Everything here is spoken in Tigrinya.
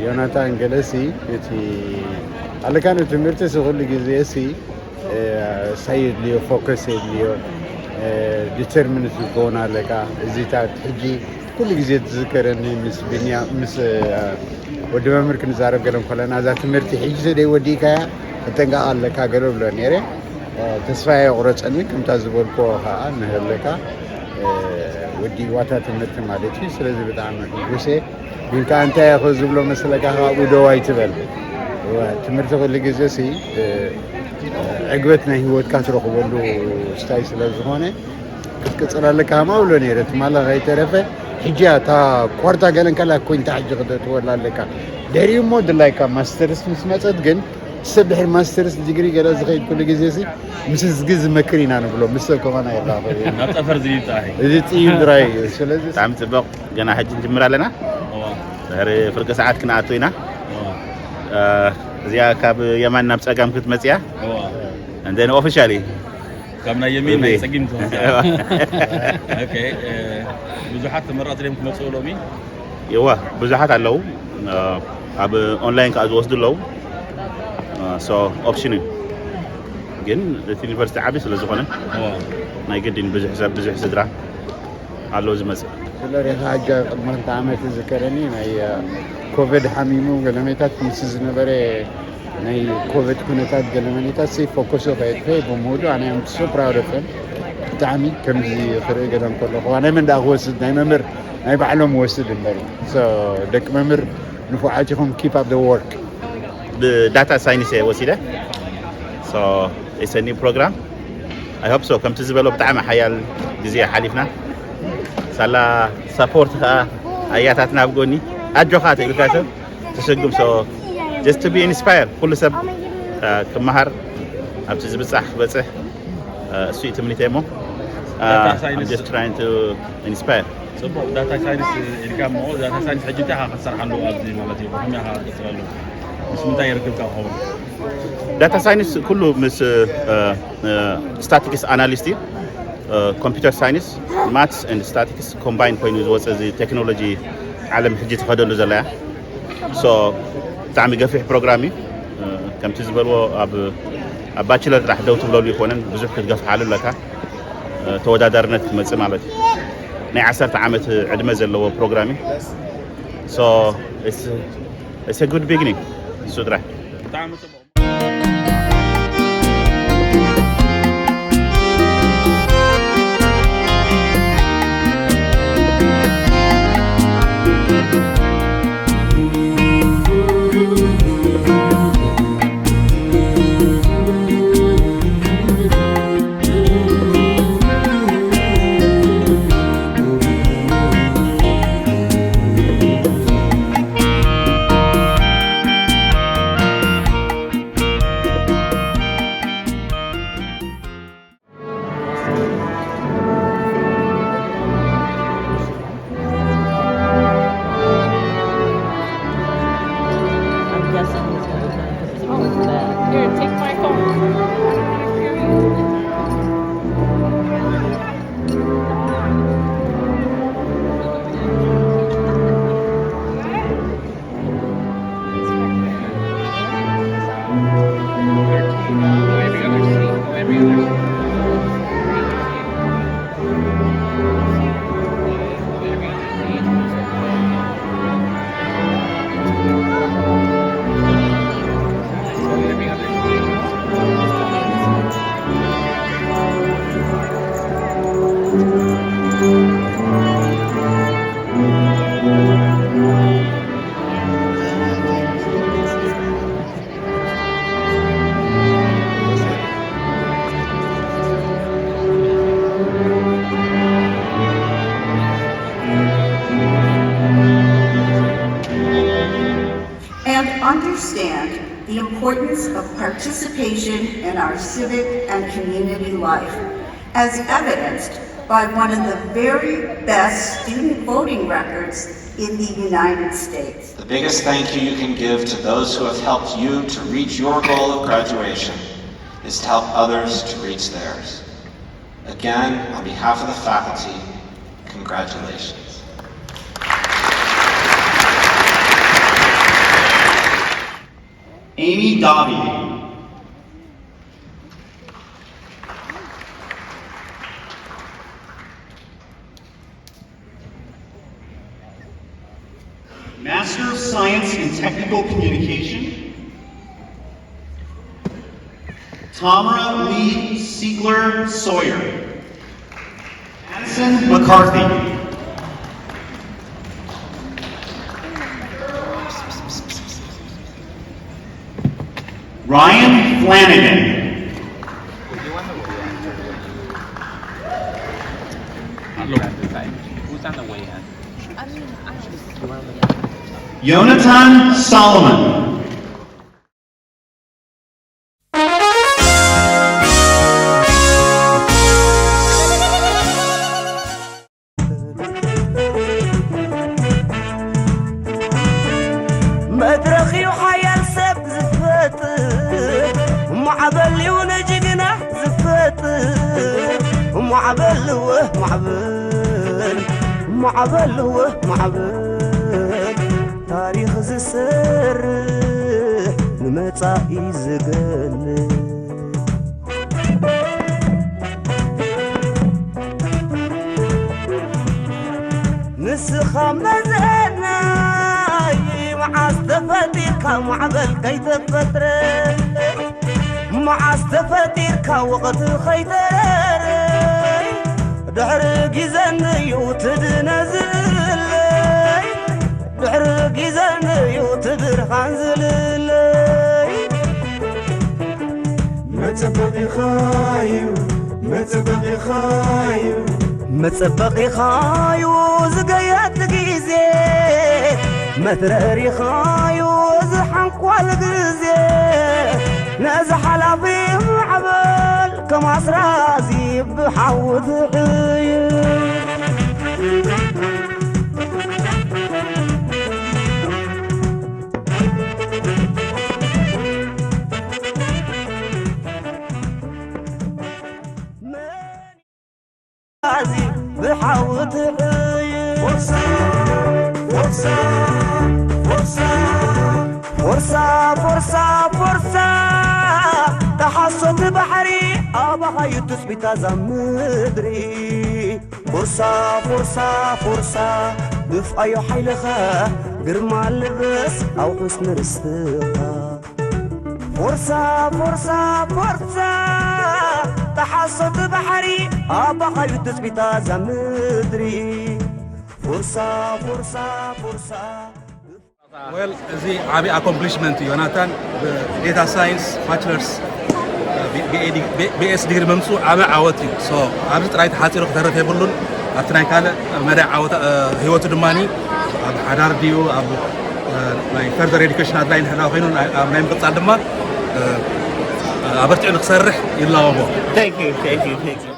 ዮናታን ገለሲ እቲ ኣለካ ንትምህርቲ ሲ ኩሉ ግዜ ሲ ሳይ የድልዮ፣ ፎከስ የድልዮ፣ ዲተርሚን ትጎን ኣለካ። እዚታት ሕጂ ኩሉ ግዜ ትዝከረኒ ምስ ብንያ ምስ ወዲ መምህር ክንዛረብ ገለ ከለና እዛ ትምህርቲ ሕጂ ተደይ ወዲእካያ ተጠንቀቕ ኣለካ ገለ ብሎ ነይረ። ተስፋ የቑረፀኒ። ከምታ ዝበልኮ ከዓ ንህለካ ወዲ ዋታ ትምህርቲ ማለት እዩ። ስለዚ ብጣዕሚ ሕጉሴ ግን ከዓ እንታይ እኮ ዝብሎ መስለካ ካብኡ ደው ኣይትበል። ትምህርቲ ኩሉ ግዜ ሲ ዕግበት ናይ ህይወትካ ትረኽበሉ ስታይ ስለ ዝኾነ ክትቅፅል ኣለካ ከማ ብሎ ነይረ። ትማሊ ከይተረፈ ሕጂ እያ እታ ኳርታ ገለን ካልኣ ኮይንታ ሕጂ ክተእትወላ ኣለካ። ድሕሪኡ እሞ ድላይካ ማስተርስ ምስ መፀት ግን ሰብ ድሕሪ ማስተርስ ዲግሪ ገለ ዝኸይድ ኩሉ ግዜ ሲ ምስ ህዝጊ ዝመክር ኢና ንብሎ። ምስ ሰብ ከማና ይራኸብ እዩ። ናብ ጠፈር ዝይብጣ እዩ። እዚ ጥዩ ድራይ እዩ። ስለዚ ብጣዕሚ ጽቡቕ። ገና ሕጂ ንጅምር ኣለና። እዋ። ድሕሪ ፍርቂ ሰዓት ክንኣቱ ኢና። እዋ። እዚኣ ካብ የማን ናብ ጸጋም ክትመጽያ። እዋ። And then officially ካብ ናይ የሚን ናይ ጸጊም ትወስዳ። ኦኬ። ብዙሓት ተመረቕቲ ድም ክመጽኡ ሎሚ? የዋ ብዙሓት ኣለዉ። ኣብ ኦንላይን ከዓ ዝወስዱ ኣለዉ። ሶ ኦፕሽን እዩ። ግን እቲ ዩኒቨርሲቲ ዓቢ ስለ ዝኾነ ናይ ግድን ብዙሕ ሰብ ብዙሕ ስድራ ኣሎ ዝመጽእ። ስለሪኻ ሕጂ ቅድሚ ክልተ ዓመት ዝከረኒ ናይ ኮቪድ ሓሚሙ ገለሜታት ምስ ዝነበረ ናይ ኮቪድ ኩነታት ገለመኔታት ሲ ፎከሱ ከየጥፈ ብምውዱ ኣነ ም ሶ ፕራውድ ኦፍ ብጣዕሚ ከምዚ ክርኢ ገለ እንከለኹ ናይ መን ደኣ ክወስድ ናይ መምህር ናይ ባዕሎም ወስድ እምበር ደቂ መምህር ንፉዓት ኢኹም። ኪፕ ኣፕ ወርክ። ብዳታ ሳይንስ እየ ወሲደ። ሰኒ ፕሮግራም ኣይ ሆፕ ሶ ከምቲ ዝበሎ ብጣዕሚ ሓያል ግዜ ሓሊፍና። ሳላ ሳፖርት ከዓ ኣያታትና ኣብ ጎኒ ኣጆኻ ተብልካ ሰብ ትስጉም። So just to be inspired ኩሉ ሰብ ክመሃር ኣብቲ ዝብፃሕ ክበፅሕ እሱ እዩ ትምኒተይ እሞ just trying to inspire። ጽቡቕ። ዳታ ሳይንስ ኢልካ እሞ ዳታ ሳይንስ ሕጂ እንታይ ኢኻ ክትሰርሓሉ ኣብዚ ማለት እዩ? ብኸመይ ኢኻ ክትቀጽለሉ? ምስ ምንታይ ይርክብካ ክኸውን? ዳታ ሳይንስ ኩሉ ምስ ስታቲክስ ኣናሊስት እዩ። ኮምፒውተር ሳይንስ፣ ማትስ ኤንድ ስታቲክስ ኮምባይን ኮይኑ ዝወፀ እዚ ቴክኖሎጂ ዓለም ሕጂ ትኸደሉ ዘላ እያ። ሶ ብጣዕሚ ገፊሕ ፕሮግራም እዩ። ከምቲ ዝበልዎ ኣብ ኣብ ባችለር ጥራሕ ደው ትብለሉ ይኮነን፣ ብዙሕ ክትገፍሓሉ ኣለካ። ተወዳዳርነት ክትመፅእ ማለት እዩ። ናይ ዓሰርተ ዓመት ዕድመ ዘለዎ ፕሮግራም እዩ። So it's a good beginning። እሱ ጥራሕ። And understand the importance of participation in our civic and community life, as evidenced by one of the very best student voting records in the United States. The biggest thank you you can give to those who have helped you to reach your goal of graduation is to help others to reach theirs. Again, on behalf of the faculty, congratulations. Amy Dobby. Master of Science in Technical Communication, Tamara Lee Siegler Sawyer. Addison McCarthy. Ryan Flanagan. Jonathan Solomon. መድረኽ እዩ ሓያል ሰብ ዝፈጥር፣ ማዕበል እዩ ንጅግና ዝፈጥር። ማዕበል እወ ማዕበል፣ ማዕበል እወ ማዕበል፣ ታሪኽ ዝሰርሕ ንመጻኢ ዝገልጽ። ንስኻ መዘናይ መዓስ ተፈጢርካ ማዕበል ከይተፈጥረ፣ መዓስ ተፈጢርካ ወቕቲ ከይተረረ፣ ድሕሪ ግዜ ንዩ ትድነዝለይ፣ ድሕሪ ግዜ ንዩ ትብርሃን ዝልለይ። መጸበቒኻዩ መጸበቒኻዩ መጸበቒኻዩ ዝገየት ግዜ፣ መትረሪኻዩ ዝሓንኳል ግዜ፣ ነዚ ሓላፊ ማዕበል ከም ኣስራዚ ብሓዊ ትሕዩ። ብሓዊ ትሕዩ። ፎርሳ ፎርሳ ፎርሳ ፎርሳ ፎርሳ ፎርሳ ተሓሶት ባሕሪ ኣባኻዩ ትጽቢታ እዛ ምድሪ። ፎርሳ ፎርሳ ፎርሳ ድፍኣዮ ሓይልኻ ግርማ ልበስ ኣውሑስ ንርስትኻ። ፎርሳ ፎርሳ ፎርሳ ተሓሶት ባሕሪ ኣባኻዩ ትጽቢታ እዛ ምድሪ። ፎርሳ ፎርሳ ፎርሳ ዌል እዚ ዓቢ ኣኮምፕሊሽመንት እዩ ዮናታን ብዴታ ሳይንስ ባችለርስ ቢኤስ ዲግሪ ምምፅኡ ዓቢ ዓወት እዩ። ሶ ኣብዚ ጥራይ ተሓፂሩ ክተርፍ የብሉን። ኣብቲ ናይ ካልእ መዳይ ዓወት ህይወቱ ድማ ኣብ ሓዳር ድዩ ኣብ ናይ ፈርዘር ኤዱኬሽን ኣድላይ እንድሕር ኮይኑ ኣብ ናይ ምቕፃል ድማ ኣበርቲዑ ንክሰርሕ ይላወቦ። Thank you, thank you, thank you.